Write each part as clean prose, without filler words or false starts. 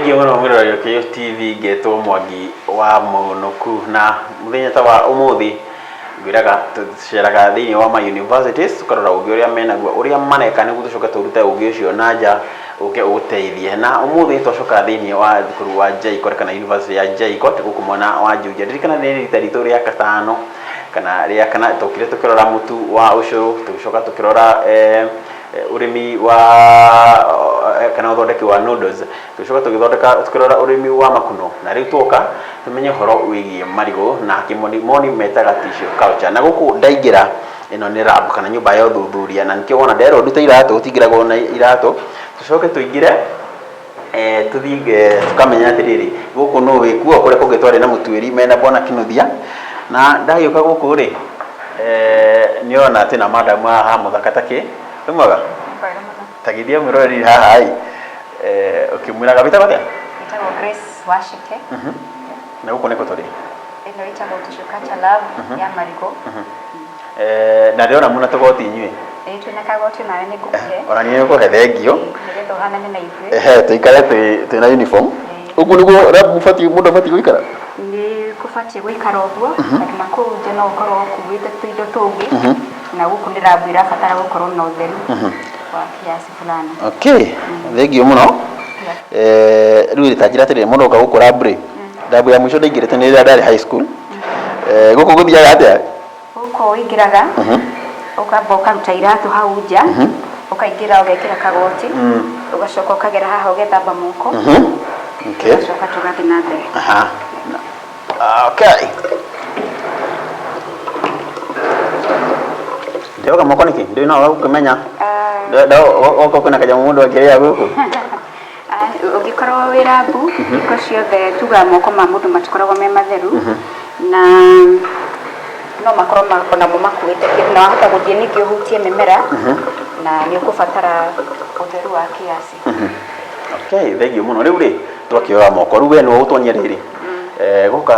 Thengiũ mũno mwĩroreri wa Kĩyũ TV, ngetwo Mwangi wa Mũnũku, na mũthenya ta wa ũmũthĩ ngwĩraga tũceraga thĩinĩ wa ma universities tũkarora ũgĩ ũrĩa menaguo, ũrĩa mareka, nĩguo tũcoke tũrute ũgĩ ũcio na nja ũke ũgũteithie. Na ũmũthĩ twacoka thĩinĩ wa thukuru wa JKUAT kana university ya JKUAT gũkũ mwena wa Juja. Ndirikana nĩ rita ritũ rĩa gatano kana rĩa kana, tokire tũkĩrora mũtu wa ũcũrũ, tũgĩcoka tũkĩrora ũrĩmi wa kana ũthondeki wa noodles, tũgĩcoka tũgĩthondeka tũkĩrora ũrĩmi wa makuno, na rĩu twoka tũmenye ũhoro wĩgiĩ marigũ na kĩmonimoni metaga tissue culture. Na gũkũ ndaingĩra, ĩno nĩ lab kana nyũmba ya ũthuthuria, na nĩkĩo wona nderwo ndute iratũ, gũtingĩragwo na iratũ. Tũcoke tũingĩre, tũthiĩ tũkamenya atĩrĩrĩ, gũkũ nũ wĩkuo, kũrĩa kũngĩ twarĩ na mũtuĩri mena bwana Kinuthia. Na ndagĩũka gũkũ rĩ, nĩona atĩ na madam haha mũthaka takĩ wĩ mwega. Mwega mũno. Ta geithia mwĩroreri haha ĩ, ũkĩmwĩraga wĩtagwo atĩa? Ĩtagwo Grace Wacheke. Na gũkũ nĩkũ tũrĩ? Ĩno ĩtagwo Tissue Culture Lab ya marigũ. Na ndĩrona mũna tũgoti inyuĩ. Ĩĩ, twĩna kagoti, nawe nĩ ngũkũhe. Ona niĩ nĩngũhe, thengiũ. Nĩgetha ũhanane na ithuĩ. Ehe, tũikare twĩna uniform. Ũguo nĩguo lab mũbatiĩ, mũndũ abatiĩ gũikara? Nĩ kũbatiĩ gũikara ũguo, tondũ na kũu nja no ũkorwo ũkuĩte tũindo tũngĩ, na gũkũ nĩ lab ĩrabatara gũkorwo na ũtheru wa kiasi fulani. Okay, thengiũ mũno. Rĩu ta njĩra atĩrĩrĩ, mũndũ oka gũkũ lab rĩ, lab ya mũico ndaingĩrĩte nĩ rĩrĩa ndarĩ high school. Gũkũ gũthiaga atĩa? Gũkũ ũingĩraga, ũkamba ũkaruta iratũ hau nja, ũkaingĩra ũgekĩra kagoti, ũgacoka ũkagera haha ũgethamba moko, ũgacoka tũgathiĩ na mbere. Aha. Okay. Ndĩroga moko nĩkĩ? Ndũĩ no ũgũkĩmenya. Okorwo kwĩna kanyamũ mũndũ angĩrĩa gũkũ. Ũngĩkorwo wĩ lab, hingo ciothe tugaga moko ma mũndũ matikoragwo me matheru, na no makorwo onamo makuĩte kĩndũ, na wahota gũthiĩ ningĩ ũhutie mĩmera, na nĩ ũkũbatara ũtheru wa kiasi. Okay, thengiũ mũno. Rĩu rĩ, twakĩoya moko. Rĩu we nĩwe ũgũtuonia rĩrĩ. Gũka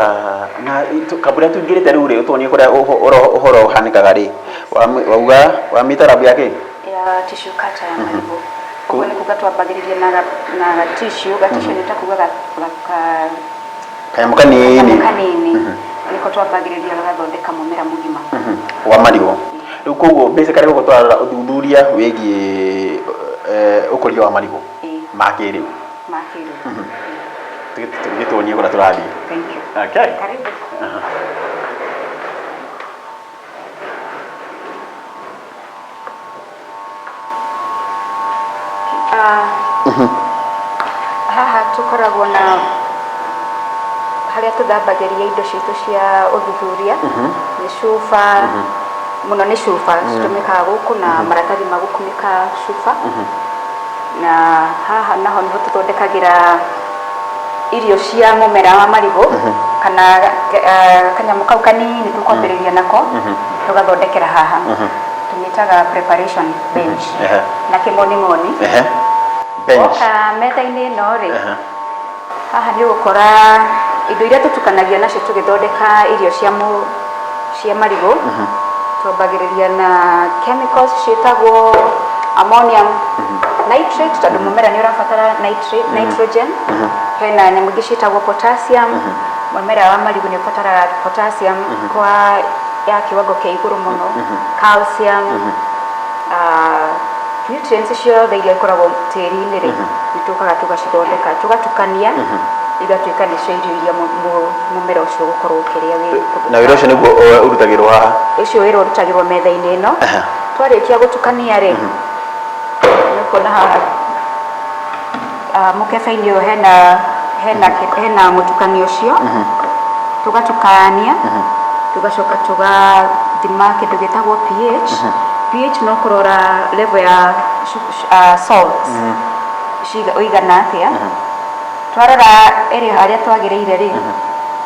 na kambura tũingĩrĩte rĩu rĩ, ũtuonie kũrĩa ũhoro ũhanĩkaga rĩ. Wauga wamĩta lab ya kĩ? Ya tissue culture ya marigũ. Ũguo nĩ kuga twambagĩrĩria na gatissue, gatissue nĩ ta kuga kanyamũ kanini. Kanyamũ kanini nĩko twambagĩrĩria gagathondeka mũmera mũgima wa marigũ. Rĩu koguo basically gũkũ tũrarora ũthuthuria wĩgiĩ ũkũria wa marigũ ma kĩrĩu. Ma kĩrĩu. Tũgĩtuonie kũrĩa tũrathiĩ. Thank you. Okay. Karibu. Haha tũkoragwo na harĩa tũthambagĩria indo citũ cia ũthuthuria, nĩ cuba mũno, nĩ cuba citũmĩkaga gũkũ na maratathi ma gũkunĩka cuba. Na haha naho nĩho tũthondekagĩra irio cia mũmera wa marigũ kana kanyamũ kau kanini tũkwambĩrĩria nako, tũgathondekera haha, tũmĩtaga preparation bench na kĩmonimoni. Bench. Woka metha-inĩ ĩno rĩ, haha nĩ ũgũkora indo iria tũtukanagia nacio tũgĩthondeka irio cia marigũ. Twambagĩrĩria na chemicals ciĩtagwo ammonium nitrate, tondũ mũmera nĩ ũrabatara nitrogen. Hena nyamũ ingĩ ciĩtagwo potassium, mũmera wa marigũ nĩ ũbataraga potassium kwa ya kiwango kĩa igũrũ mũno, calcium, nutrients ciothe iria ikoragwo tĩri-inĩ rĩ, nĩ tũkaga tũgacithondeka, tũgatukania, igatuĩka nĩcio irio iria mũmera ũcio ũgũkorwo ũkĩrĩa wĩ Na wĩra ũcio nĩguo ũrutagĩrwo haha? Ũcio wĩra ũrutagĩrwo metha-inĩ ĩno. Twarĩkia gũtukania rĩ, nĩ ũkuona haha mũkebe-inĩ ũyũ hena mũtukanio ũcio, tũgatukania, tũgacoka tũgathima kĩndũ gĩtagwo pH. pH no kũrora level ya salt ũigana atĩa. Twarora ĩrĩ harĩa twagĩrĩire rĩ,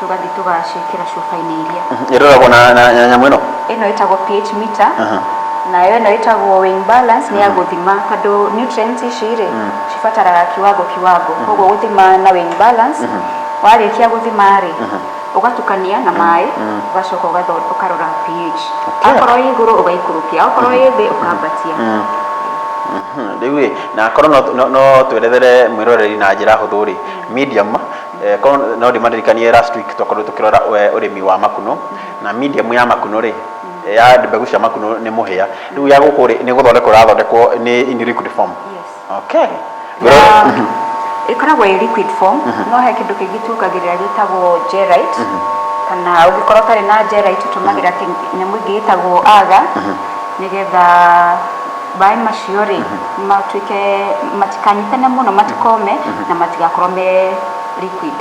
tũgathiĩ tũgaciĩkĩra cuba-inĩ iria. Ĩroragwo na nyamũ ĩno? Ĩno ĩtagwo pH meter, nayo ĩno ĩtagwo weighing balance, nĩ ya gũthima, tondũ nutrients ici rĩ, cibataraga kiwango kiwango, koguo gũthima na weighing balance. Warĩkia gũthima rĩ, ũgatukania na maĩ, ũgacoka ũkarora pH. Akorwo ĩ igũrũ ũgaikũrũkia, akorwo ĩ thĩ ũkambatia. Rĩu rĩ, na korwo no twerethere mwĩroreri na njĩra hũthũ rĩ, medium, korwo no ndĩmaririkanie, last week twakorirwo tũkĩrora ũrĩmi wa makuno, na medium ya makuno rĩ, ya mbegũ cia makuno nĩ mũhĩa. Rĩu ya gũkũ rĩ, nĩ gũthondekwo ĩrathondekwo nĩ in liquid form? Yes. Okay. Na ĩkoragwo ĩ liquid form, no he kĩndũ kĩngĩ tuongagĩrĩra gĩtagwo gelite, kana ũngĩkorwo ũtarĩ na gelite ũtũmagĩra nyamũ ĩngĩ ĩtagwo agar, nĩgetha maĩ macio rĩ matuĩke matikanyitane mũno, matikome na matigakorwo me liquid.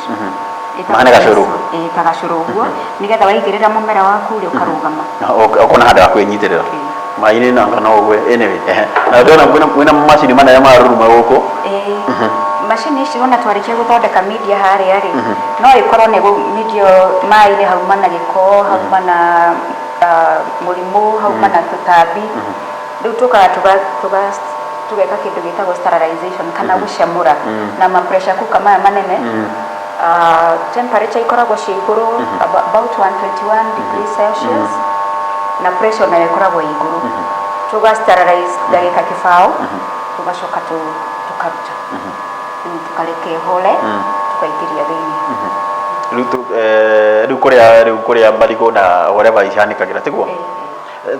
Ĩtagwo Mahane gacũrũ. Ĩĩ, ta gacũrũ ũguo, nĩgetha waigĩrĩra mũmera waku rĩ, ũkarũgama. Ũkona handũ ha kwĩnyitĩrĩra maĩ-inĩ na no ũgwe. Anyway, na ndĩrona kwĩna macini manene mararuruma gũkũ. Ĩĩ, macini ici wona twarĩkia gũthondeka media harĩa rĩ, no ĩkorwo nĩ media maĩ-inĩ hauma na gĩko, hauma na mũrimũ, hauma na tũtambi. Rĩu tũkaga tũgeka kĩndũ gĩtagwo sterilization kana gũcamũra na ma pressure cooker maya manene. Temperature ikoragwo ciĩ igũrũ, about 121 degrees Celsius, na pressure nayo ĩkoragwo ĩ igũrũ. Tũga sterilize ndagĩka 20, tũgacoka tũkaruta, rĩu tũkareka ĩhore, tũkaingĩria thĩinĩ. Rĩu kũrĩa marigũ na whatever ihanĩkagĩra, tiguo? Ĩĩ.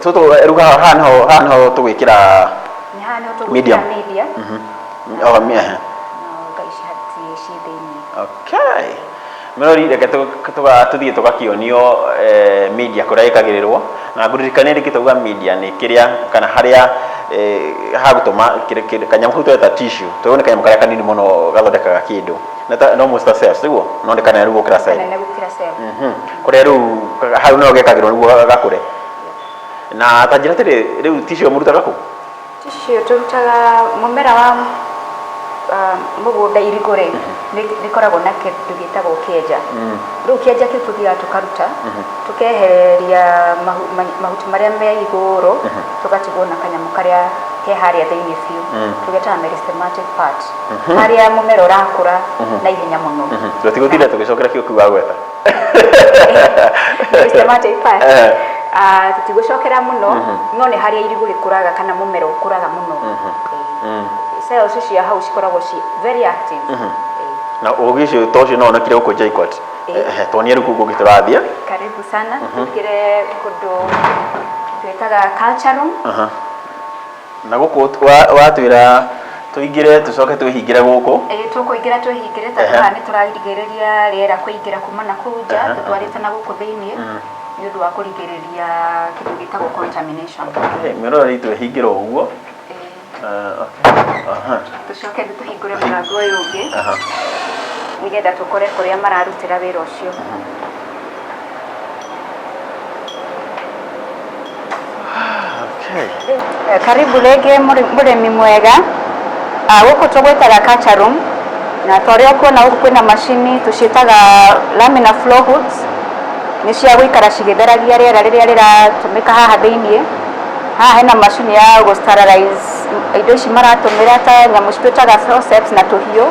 Tũtũ rĩu haha nĩho tũgwĩkĩra Nĩ haha nĩho tũgwĩkĩra medium. Media. Oh, na ngai ciĩ thĩinĩ. Okay. Mĩrori, reke tũthiĩ tũgakĩonio media kũrĩa ĩkagĩrĩrwo, na ngũririkanie rĩngĩ tauga media nĩ kĩrĩa kana harĩa hagũtũma kanyamũ kau tũreta tissue. Tũĩ nĩ kanyamũ karĩa kanini mũno gathondekaga kĩndũ na no almost ta cells, tiguo? No nĩ kanene rĩu gũkĩra cell. Kanene gũkĩra cell. Kũrĩa rĩu hau no gekagĩrwo nĩguo gakũre. Na ta njĩra atĩrĩ, rĩu tissue mũrutaga kũ? Tissue tũrutaga mũmera wa mũgũnda. Irigũ rĩ, rĩkoragwo na kĩndũ gĩtagwo kĩenja. Rĩu kĩenja kĩu tũthiaga tũkaruta, tũkeheria mahuti marĩa me igũrũ, tũgatigwo na kanyamũ karĩa ke harĩa thĩinĩ biũ, tũgetaga meristematic part, harĩa mũmera ũrakũra na ihenya mũno. Tũtigũtinda tũgĩcokera kĩo kĩu wagweta. Meristematic part. Tũtigũcokera mũno, no nĩ harĩa irigũ rĩkũraga kana mũmera ũkũraga mũno. Cells cia hau cikoragwo ci very active. Na ũgĩ ũcio to ũcio no onekire gũkũ JKUAT? Ĩĩ. Tuonie rĩu kũu kũngĩ tũrathiĩ. Karibu sana. Tũingĩre kũndũ twĩtaga culture room. Na gũkũ watwĩra tũingĩre tũcoke twĩhingĩre gũkũ? Ĩĩ, tũkũingĩra twĩhingĩre, tondũ haha nĩ tũrarigĩrĩria rĩera kũingĩra kuma na kũu nja tũtwarĩte na gũkũ thĩiniĩ, nĩ ũndũ wa kũrigĩrĩria kĩndũ gĩtagwo contamination. Okay, mĩroreri, twĩhingĩre ũguo. Ĩĩ. Okay. Tũcoke rĩu tũhingũre mũrango ũyũ ũngĩ, nĩgetha tũkore kũrĩa mararutĩra wĩra ũcio. Okay. Karibu rĩngĩ, mũrĩmi mwega. Gũkũ tũgwĩtaga culture room, na ta ũrĩa ũkuona gũkũ kwĩna macini tũciĩtaga laminar flow hoods, nĩ cia gũikara cigĩtheragia rĩera rĩrĩa rĩratũmĩka haha thĩiniĩ. Haha hena macini ya gũ sterilize indo ici maratũmĩra, ta nyamũ twĩtaga forceps na tũhiũ,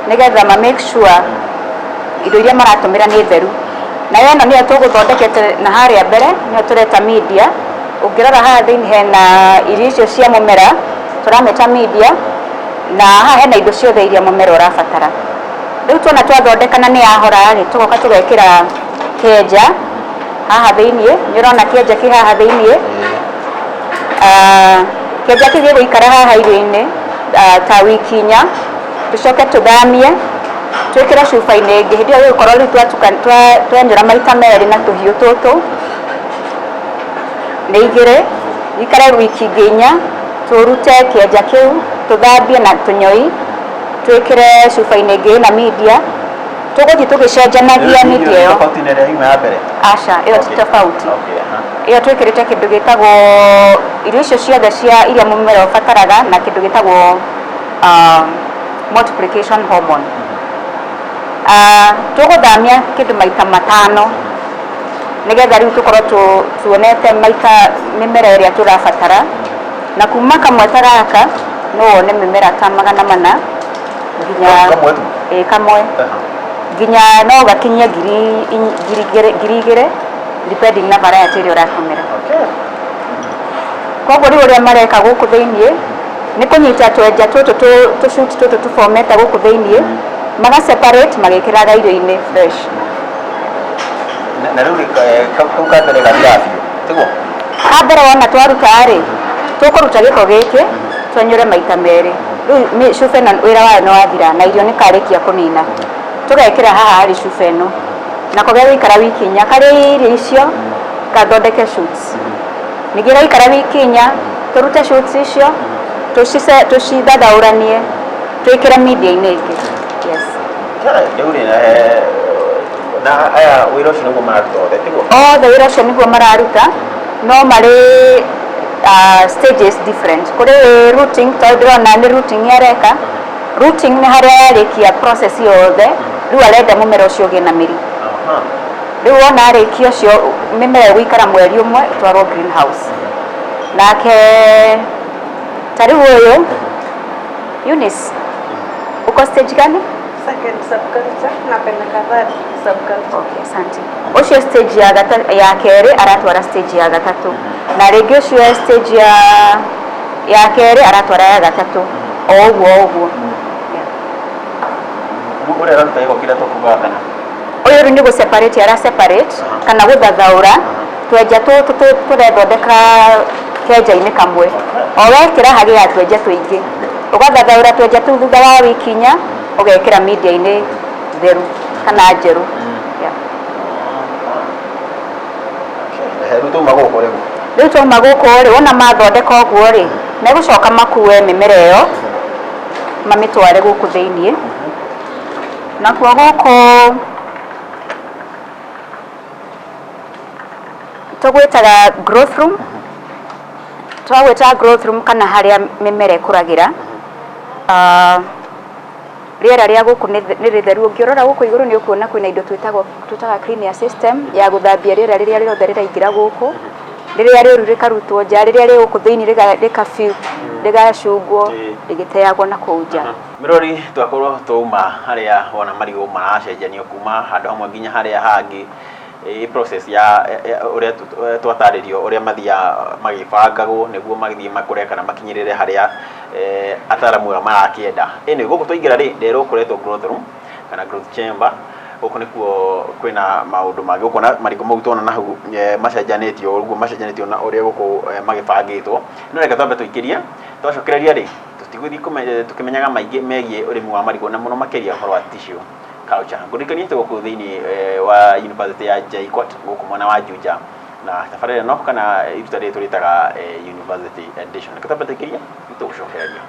nĩgetha ma make sure indo iria maratũmĩra nĩ theru. Nayo ĩno nĩyo tũgũthondekete na harĩa mbere, nĩyo tũreta media. Ũngĩrora haha thĩinĩ hena irio icio cia mũmera, tũramĩta media, na haha hena indo ciothe iria mũmera ũrabatara. Rĩu tuona twathondeka na nĩ yahora rĩ, tũgoka tũgekĩra kĩenja haha thĩiniĩ. Nĩ ũrona kĩenja kĩ haha thĩiniĩ? Kĩenja kĩu gĩgũikara haha irio-inĩ ta wiki 4, tũcoke tũthamie twĩkĩre cuba-inĩ ĩngĩ. Hĩndĩ ĩyo gĩgũkorwo rĩu twenyũra maita merĩ na tũhiũ tũtũ nĩ igĩrĩ, gĩikare wiki ingĩ 4, tũrute kĩenja kĩu, tũthambie na tũnyoi, twĩkĩre cuba-inĩ ĩngĩ ĩna media. Tũgũthiĩ tũgĩcenjanagia media ĩyo. Tofauti na ĩrĩa yuma ya mbere? Aca, ĩyo ti tofauti. Ĩyo twĩkĩrĩte kĩndũ gĩtagwo irio icio ciothe cia iria mũmera ũbataraga na kĩndũ gĩtagwo multiplication hormone. Tũgũthamia kĩndũ maita 5, nĩgetha rĩu tũkorwo tuonete maita mĩmera ĩrĩa tũrabatara. Na kuma kamwe ta gaka no wone mĩmera ta 400 nginya Kamwe tu? Ĩĩ, kamwe nginya no gakinyie 2000, depending na variety ĩrĩa ũratũmĩra. Koguo rĩu ũrĩa mareka gũkũ thĩiniĩ, Nĩ kũnyita twenja tũtũ tũ shoot tũtũ tũbomete gũkũ thĩiniĩ, maga separate magĩkĩraga irio-inĩ fresh. Na rĩu rĩ, kau ka mbere gathiraga biũ, tiguo? Ka mbere wona twaruta rĩ, tũkũruta gĩko gĩkĩ twenyũre maita merĩ. Rĩu cuba ĩno wĩra wayo nĩ wathira na irio nĩ karĩkia kũnina. Tũgekĩra haha harĩ cuba ĩno, nako gegũikara wiki 4 karĩe irio icio, gathondeke shoots. Ningĩ gaikara wiki 4, tũrute shoots icio, tũcithathaũranie, twĩkĩre media-inĩ ĩngĩ. Yes. Rĩu rĩ, na aya wĩra ũcio nĩguo mararuta othe, tiguo? Othe wĩra ũcio nĩguo mararuta, no marĩ stages different. Kũrĩ rooting, tondũ ndĩrona nĩ rooting areka. Rooting nĩ harĩa yarĩkia process yothe, rĩu arenda mũmera ũcio ũgĩe na mĩri. Rĩu wona arĩkia ũcio, mĩmera ĩgũikara mweri ũmwe ĩtwarwo greenhouse. Nake ta rĩu ũyũ Eunice, uko stage gani? Second subculture, napeleka third subculture. Okay, asante. Ũcio stage ya kerĩ aratwara stage ya gatatũ, na rĩngĩ ũcio stage ya kerĩ aratwara ya gatatũ, o ũguo o ũguo. Yeah. Rĩu ũrĩa araruta gĩko kĩrĩa tũkugaga kana? Ũyũ rĩu nĩ gũ separate ara separate kana gũthathaũra twenja tũtũ tũrethondeka kenja-inĩ kamwe. O wekĩra hagĩaga twenja tũingĩ, ũgathathaũra twenja tũu thutha wa wiki 4, ũgekĩra media-inĩ theru kana njerũ. Yeah. Rĩu twauma gũkũ rĩu. Rĩu twauma gũkũ rĩ, wona mathondeka ũguo rĩ, megũcoka makue mĩmera ĩyo mamĩtware gũkũ thĩiniĩ. Nakuo gũkũ tũgwĩtaga growth room. Twagwĩta growth room kana harĩa mĩmera ĩkũragĩra. Rĩera rĩa gũkũ nĩ rĩtheru. Ũngĩrora gũkũ igũrũ nĩ ũkuona kwĩna indo twĩtaga clean air system ya gũthambia rĩera rĩrĩa rĩothe rĩraingĩra gũkũ. Rĩrĩa rĩũru rĩkarutwo nja, rĩrĩa rĩ gũkũ thĩiniĩ rĩgacungwo, rĩgĩteagwo na kũu nja. Mĩrori, twakorwo twauma harĩa wona marigũ maracenjanio kuma handũ hamwe nginya harĩa hangĩ, process ya ũrĩa twatarĩrio ũrĩa mathiaga magĩbangagwo nĩguo magĩthiĩ makũre kana makinyĩrĩre harĩa ataramu aya marakĩenda. Anyway, gũkũ twaingĩra rĩ, nderwo kũretwo growth room kana growth chamber. Gũkũ nĩkuo kwĩna maũndũ mangĩ. Ũkuona marigũ mau tuona na hau macenjanĩtio ũguo, macenjanĩtio na ũrĩa gũkũ magĩbangĩtwo. No reke twambe tũikĩrie, twacokereria rĩ, tũtigũthiĩ tũkĩmenyaga maingĩ megiĩ ũrĩmi wa marigũ na mũno makĩria ũhoro wa tissue culture. Ngũririkanie atĩ gũkũ thĩiniĩ wa University ya JKUAT gũkũ mwena wa Juja, na tabarĩra ĩno kana iruta rĩrĩ tũrĩtaga University Edition. Reke twambe tũikĩrie, nĩtũgũcokereria.